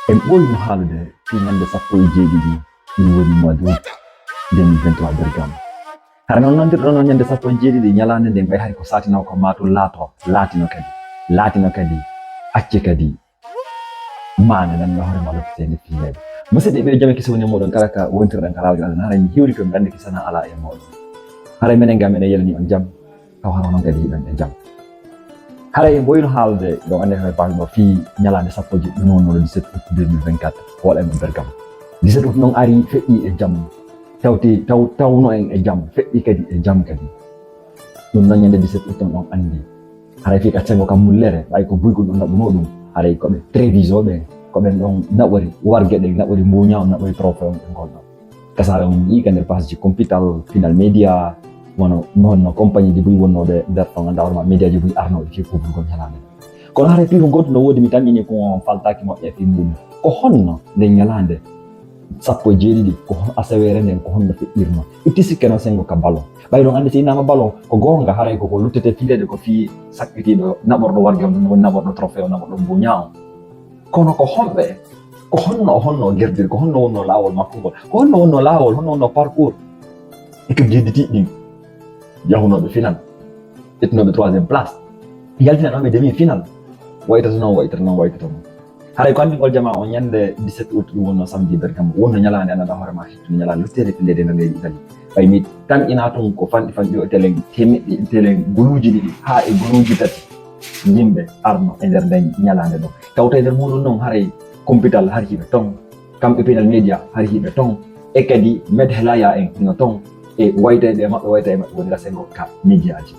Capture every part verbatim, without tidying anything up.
En ɓooyno haalude fii ñannde sappo e jeeɗiɗi, ɗum woni mois d'août deux mille vingt-trois Bergamo. Hara noon nanndirɗon noon ñannde sappo e jeeɗiɗi, ñalaande nden ɓay hari ko saatino ko maatu laato, laatino kadi, laatino kadi, acce kadi, maande nan no hoore ma lotteteende fiineede. Musidɓe ɓe jami kisi woni e mooɗon kala ka wontirɗen ka laawol Allah, haray mi hiwri ko mi rannde kisana alaa e mooɗon. Haray menen ga meɗen yelani on jam, taw hara noon kadi hiɗon e jam. Haray en ɓooyno haalde ɗo, annde ko e balɗo fii ñalaande sappo e jeeɗiɗi ɗum wonnoo le dix-sept août deux mille vingt-quatre, ko waɗa e Bergamo. Dix-sept août noon ari feƴƴi e jam, tawti, taw, tawno en e jam, feƴƴi kadi e jam kadi. Ɗum noon ñande dix-sept août on, on anndi. Haray fii ka senngo ka mullere, ɓay ko buygol ɗum naɓunoo ɗum, haray ko ɓe Treviso ɓe, ko ɓen ɗon naɓori warge ɗen, naɓori mbuuña on, naɓori trophée on e ngol ɗon. Kasaare on yi'i ka nder pageji compital, Pinal Media, wano, no, no compagnie ji buy wonnooɓe nder ton, annda hoore ma média ji buy arnooɗi fii kuuburgol ñalaande. Kono haray fii ko ngontu no woodi, mi tamƴini ko on faltaaki moƴƴa fii muɗum. Ko honno nden ñalaande sappo e jeeɗiɗi, ko hon asaweere nden, ko honno feƴƴirno? Itti sikke no senngo ka ballon. Ɓay ɗon anndi si innama ballon, ko goonga haray ko, ko luttete fiireede ko fii sakkitiiɗo, naɓorɗo warge on, ɗum woni naɓorɗo trophée on, naɓorɗo mbuuña on. Kono ko homɓe, ko honno, o honno o gerdiri, ko honno wonnoo laawol makko ngol, ko honno wonnoo laawol, honno wonnoo parcours équipe jeeɗiɗi ɗin yahunooɓe final, ƴettunooɓe troisième place, yaltinanooɓe demi final, waytata noon, waytata noon, waytata noon. Haray ko anndi ngol jamaa on ñande dix-sept août, ɗum wonnoo samedi Bergamo, wonnoo ñalaande annda hoore ma hittude ñalaande lutteede fiireede nder leydi Italie. Ɓay mi tamƴinaa tun ko fanɗi fanɗi o telen, temeɗɗe telen guluuji ɗiɗi haa e guluuji tati yimɓe arno e nder nden ñalaande ɗon. Tawta e nder muuɗum noon haray compital hari hiɓe ton, kamɓe Pinal Media hari hiɓe ton, e kadi Medhelaya en hino ton, e waytayɓe maɓɓe, waytayɓe maɓɓe woni ka senngo ka média ji.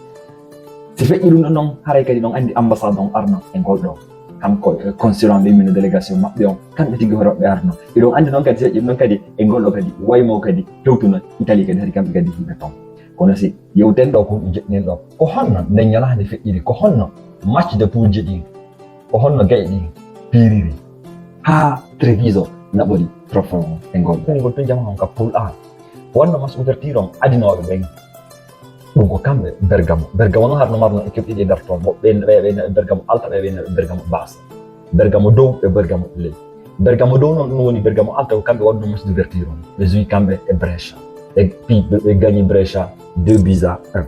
Si feƴƴi ɗum ɗon noon, haray kadi ɗon anndi ambassade on arno e ngol ɗoo. Kanko e consulat ɓe, min délégation maɓɓe on, kamɓe tigi hoore maɓɓe arno. Hiɗon anndi noon kadi si feƴƴi ɗum ɗon kadi e ngol ɗoo kadi waymo kadi tewtuno Italie kadi hari kamɓe kadi hiɓe ton. Kono si yewten ɗoo ko ɗum jeɗɗen ɗoo, ko honno nden ñalaande feƴƴiri, ko honno match de poule ji ɗin, ko honno gaye ɗin piiriri haa Treviso naɓori trophée on e ngol ɗoo? Ngol tun jamaa on ka poule A. Wonno match ouverture on adinooɓe ɓen. Ɗum ko kamɓe Bergamo. Bergamo no harno marno équipe ɗiɗi e nder toon. Woɓɓe ɓe, ɓe, ɓe Bergamo Alta, ɓe, ɓe Bergamo Basse. Bergamo dow e Bergamo ley. Bergamo dow noon, ɗum woni Bergamo Alta, ko kamɓe waɗno match d'ouverture on. Ɓe joué kamɓe e Brescia. Ɓe, ɓe, ɓe gagné Brescia deux buts à un.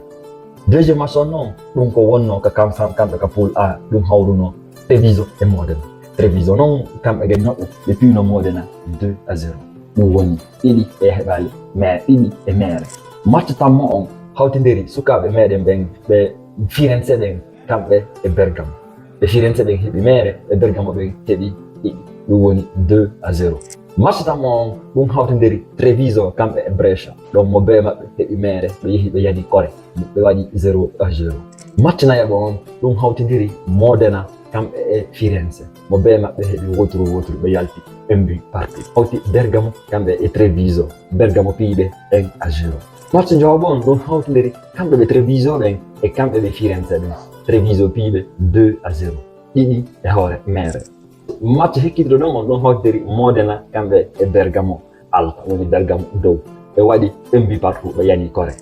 Deuxième match on noon, ɗum ko wonno ka kam, kam, kamɓe ka poule A, ɗum hawruno Treviso e Modena. Treviso noon, kamɓe ɓe naɓu, ɓe piino Modena deux à zéro. Ɗum woni ɗiɗi ɓe heɓaali, mais ɗiɗi e meere. Match tammo on hawtindiri sukaaɓe meɗen ɓen, ɓe Firenze ɓen, kamɓe e Bergamo. Ɓe Firenze ɓen heɓi meere, ɓe Bergamo ɓen heɓi ɗiɗi. Ɗum woni deux à zéro. Match tammo on, ɗum hawtindiri Treviso, kamɓe e Brescia. Ɗon mo bee maɓɓe heɓi meere, ɓe yehi ɓe yani kore. Ɓe waɗi zéro à zéro. Match nayaɓo on, ɗum hawtindiri Modena, kamɓe e Firenze. Mo bee maɓɓe heɓi woturu woturu, ɓe yalti un but partout. Hawti Bergamo, kamɓe e Treviso. Bergamo piyi ɓe un à zéro. Match njowaɓo on, ɗum hawtindiri kamɓe ɓe Treviso ɓen e kamɓe ɓe Firenze ɓen. Treviso piyi ɓe deux à zéro. Ɗiɗi e hoore meere. Match hekkidiɗo ɗon on, ɗum hawtindiri Modena, kamɓe e Bergamo Alta, woni Bergamo dow. Ɓe waɗi un but partout, ɓe yani kore.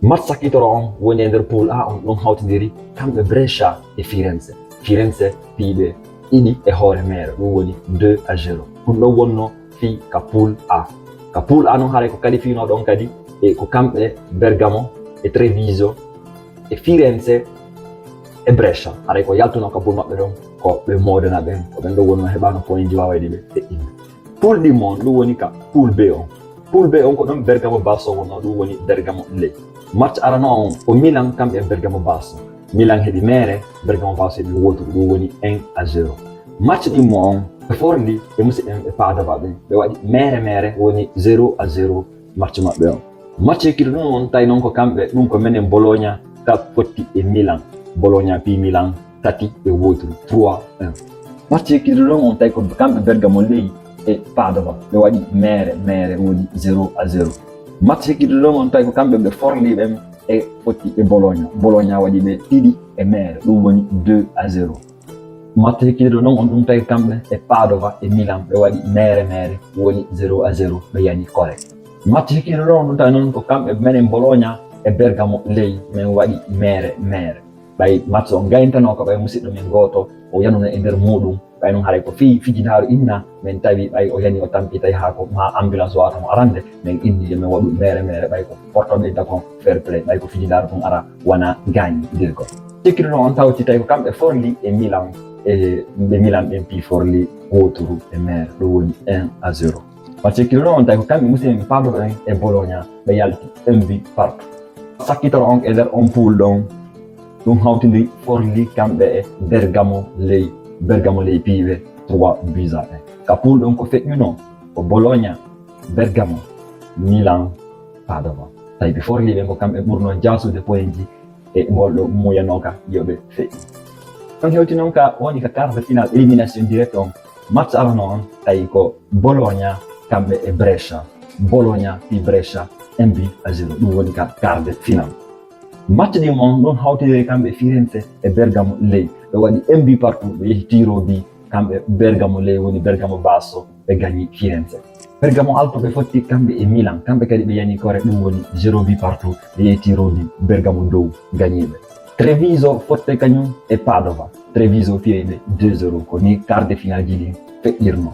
Match sakkitoro on woni e nder poule A on, ɗum hawtindiri kamɓe Brescia e Firenze. Firenze piyi ɓe ɗiɗi e hoore meere, ɗum woni deux à zéro. Ɗum ɗon wonno fii ka poule A. Ka poule A non haray ko qualifiinoo ɗon kadi, e ko kamɓe Bergamo e Treviso e Firenze e Brescia. Haray ko yaltunoo ka poule maɓɓe ɗon ko ɓe Modena ɓen, ko ɓen ɗon wonno heɓaano point ji waawayɗi ɓe feƴƴinde. Poule ɗimmo on, ɗum woni ka poule B on. Poule B on ko ɗon Bergamo Basso wonnoo, ɗum woni Bergamo ley. Match arano on ko Milan kamɓe e Bergamo Basso. Milan heɓi meere, Bergamo Basso heɓi wooturu, ɗum woni un à zéro. Match ɗimmo on ɓe forli e musidɓe men ɓe Padova ɓen. Ɓe waɗi meere meere, woni zéro à zéro match maɓɓe on. Match hekkiiɗo ɗon on tawi non ko kamɓe, ɗum ko menen Bologna ka fotti e Milan. Bologna piyi Milan tati e wooturu, trois un. Match hekkiiɗo ɗon on tawi ko kamɓe Bergamo ley e Padova. Ɓe waɗi meere meere, woni zéro à zéro. Match hekkiiɗo ɗon on tawi ko kamɓe ɓe forli ɓen e fotti e Bologna. Bologna waɗi ɓe ɗiɗi e meere, ɗum woni deux à zéro. Match hekkiiɗo ɗon on ɗum tawi kamɓe e Padova e Milan ɓe waɗi meere meere, woni zéro à zéro, ɓe yani kore. Match hekkiiɗo ɗon on ɗum tawi non ko kamɓe menen Bologna e Bergamo ley, men waɗi meere meere. Ɓay match on gayntanoo ko ɓay musidɗo men gooto o yanuno e nder muuɗum, ɓay non haray ko fii fijidaaru inna, men tawi ɓay o yani o tampi tawi haa ko ma ambulance wata mo arande, men inni yo men waɗu mere mere ɓay ko portoɓe idda kon fair play, ɓay ko fijidaaru kon ara wana gaañi dirko. Cikkiɗuno on tawti tawi ko kamɓe forli e Milan, e ɓe Milan ɓen pii forli woturu e mere, ɗum woni un à zéro. Par ce que ɗon on tawi ko kamɓe musidɓe Padova en e Bologna ɓe yalti un but partout. Sakkitoro on e nder on pool ɗon, ɗum hawtindiri forli kamɓe e Bergamo ley, Bergamo ley piiɓe trois buts à un. Ka pool ɗon ko feƴƴuno ko Bologna, Bergamo, Milan, Padova. Tawi ɓe forli ɓen ko kamɓe ɓurno jaasude pointji e ngol ɗo muyanooka yo ɓe feƴƴi. Ɗon hewti noon ka woni ka quart de finale élimination directe on. Match arano on tawi ko Bologna kamɓe e Brescia. Bologna fi Brescia un but à zéro. Ɗum woni ka quart de finale. Match ɗi mon ɗum hawtidiri kamɓe Firenze e Bergamo ley. Ɓe waɗi un but partout, ɓe yehi tir au but kamɓe Bergamo ley woni Bergamo Basso ɓe gañi Firenze. Bergamo Alto ɓe fotti kamɓe e Milan, kamɓe kadi ɓe yani kore ɗum woni zéro but partout, ɓe yehi tir au but Bergamo dow gañiiɓe. Treviso fotte kañum e Padova. Treviso firi ɓe deux zéro. Ko ni quart de finale ji ɗin feƴƴirno.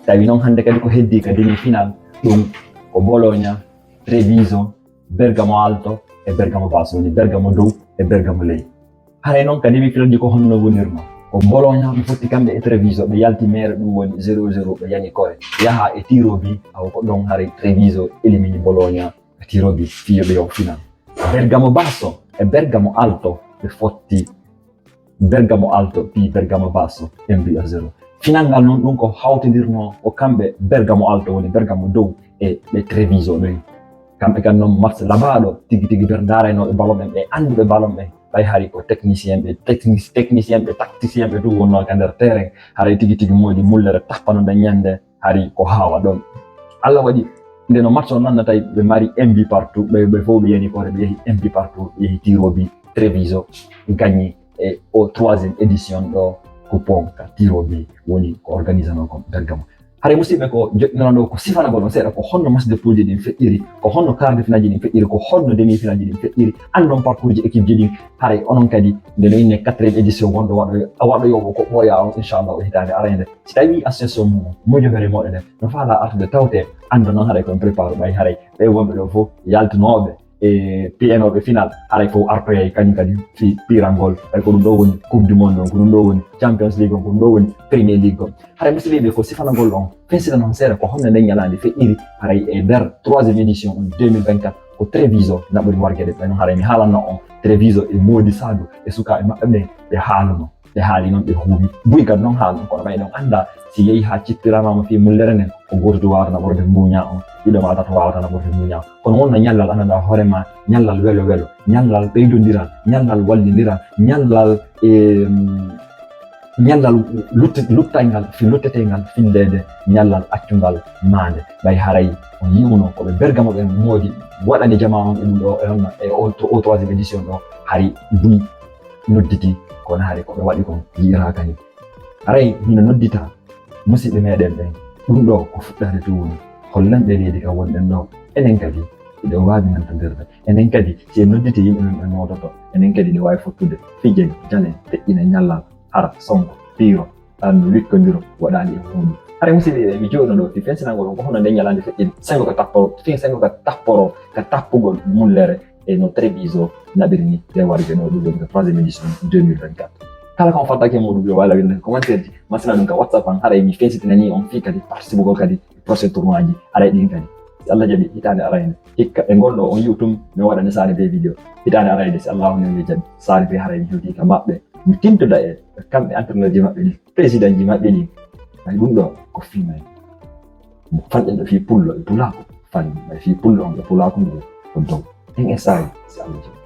Tawi noon hannde kadi ko heddi ka demi finale ɗum ko Bologna, Treviso, Bergamo Alto e Bergamo Basso, woni Bergamo dow e Bergamo ley. Haray noon ka demi finale ji ko honno wonirno? Ko Bologna ɓe fotti kamɓe e Treviso, ɓe yalti mere ɗum woni zéro zéro, ɓe yani kore. Yaha e tir au but, awa ko ɗon haray Treviso élimini Bologna. Tir au but fii yo ɓe yaw final. Bergamo Basso e Bergamo Alto ɓe fotti Bergamo Alto fii Bergamo Basso un but à zéro. Final ngal noon ɗum ko hawtindirno ko kamɓe Bergamo Alto woni Bergamo dow e ɓe Treviso ɓen. Kamɓe kan noon match labaaɗo tigi tigi ɓe ndaaraynooɓe ballon ɓen, ɓe annduɓe ballon ɓen. Ɓay hari ko technicien ɓe, techni-, technicien ɓe, tacticien ɓe ɗum wonnoo ka nder terrain. Haray tigi tigi moodi mullere tappano nden ñande. Hari ko haawa ɗon. Allah waɗi nde no match on nanna tawi ɓe mari un but partout, ɓe, ɓe fof ɓe yani kore, ɓe yehi un but partout, ɓe yehi tir au but, Treviso gagni e o troisième édition ɗo coupe on ka tir au but woni ko organisano kon Bergamo. Haray musidɓe ko joɗɗinano ɗo ko sifanagol on seeɗa ko honno match de poule ji ɗin feƴƴiri, ko honno quart de finale ji ɗin feƴƴiri, ko honno demi finale ji ɗin feƴƴiri, anndon parcours ji équipe ji ɗin, haray onon kadi nde no inne quatrième édition wonɗo waɗo, waɗoyoowo ko ɓooya on inchallah o hitaande arayde. Si tawii association mum, mojobere mooɗon nden, no faalaa artude tawte, annda noon haray ko en prépare ɓay haray. Ɓe wonɓe ɗo fof, yaltunooɓe e piyanooɓe final, haray fof artoyay kañum kadi fii piirangol. Ɓay ko ɗum ɗo woni Coupe du Monde on, ko ɗum ɗo woni Champions League on, ko ɗum ɗo woni Premier League on. Haray musidɓe ko sifanagol on, fensita noon seeɗa ko honno nden ñalaande feƴƴiri, haray e nder troisième édition on deux mille vingt-quatre, ko Treviso naɓori wargede. Ɓay noon haray mi haalanno on, Treviso e moodi Saadu e sukaaɓe maɓɓe ɓen, ɓe haaluno. Ɓe haali noon, ɓe huuwi. Buy kadi noon haali ɗum, kono ɓay ɗon annda si yehi haa cippirama fii mullere nden, ko gooto tun waawata naɓorde mbuuñaa on, ɗiɗo maa tato waawata naɓorde mbuuñaa on. Kono wonno ñallal, annda hoore ma, ñallal welo welo, ñallal ɓeydondiral, ñallal wallondiral, ñallal, em, ñallal lutte-, luttangal, fi-, luttetengal, filleede, ñallal accungal maande. Ɓay haray on yi'uno ko ɓe Bergamo ɓen moodi waɗani jamaa on e ɗum ɗo, e on, e o, o troisième édition ɗo, hari buy nodditi, kono hari ko ɓe waɗi kon yi'iraaka ni. Haray hino noddita musidɓe meɗen ɓen. Ɗum ɗo ko fuɗɗaade tun woni. Hollen ɓe leydi ka wonɗen ɗo. Enen kadi, hiɗen waawi nantondirde. Enen kadi, si en nodditi yimɓe men ɓe noototo. Enen kadi, hiɗen waawi fottude. Fijen, janen, feƴƴinen ñallal, hara, sonko, piiro, ɗan no wikkondiro, waɗaali e muuɗum. Haray musidɓe, mi jooɗo ɗo, fii fensinangol on ko hono nden ñalaande feƴƴiri. Sengo ka tapporo, fii sengo ka tapporo, ka tappugol mullere. E no Treviso naɓiri ni, nde warde ɗo, ɗum woni ko troisième édition deux mille vingt-quatre. Kala ko on faddake e muuɗum, yo waala winnde commentaire ji, masina ɗum ka WhatsApp an, haray mi fensitinani on fii kadi participugol kadi e prochain tournoi ji, haray ɗin kadi. Si Allah jaɓi, hitaande arayne, hikka e ngol ɗo on yi'u tun, mi waɗani Saare Bey vidéo. Hitaande arayne, si Allahu newi jaɓi, Saare Bey haray mi hewti ka maɓɓe. Mi tintoda e kamɓe entraîneur ji maɓɓe ɗin, président ji maɓɓe ɗin. Ay ɗum ɗo ko fii may. Mo fanɗen ɗo fii pullo e pulaaku, fanɗi. Ɓay fii pullo on e pulaaku ndu ko dow. En e saawi, si Allah jaɓi.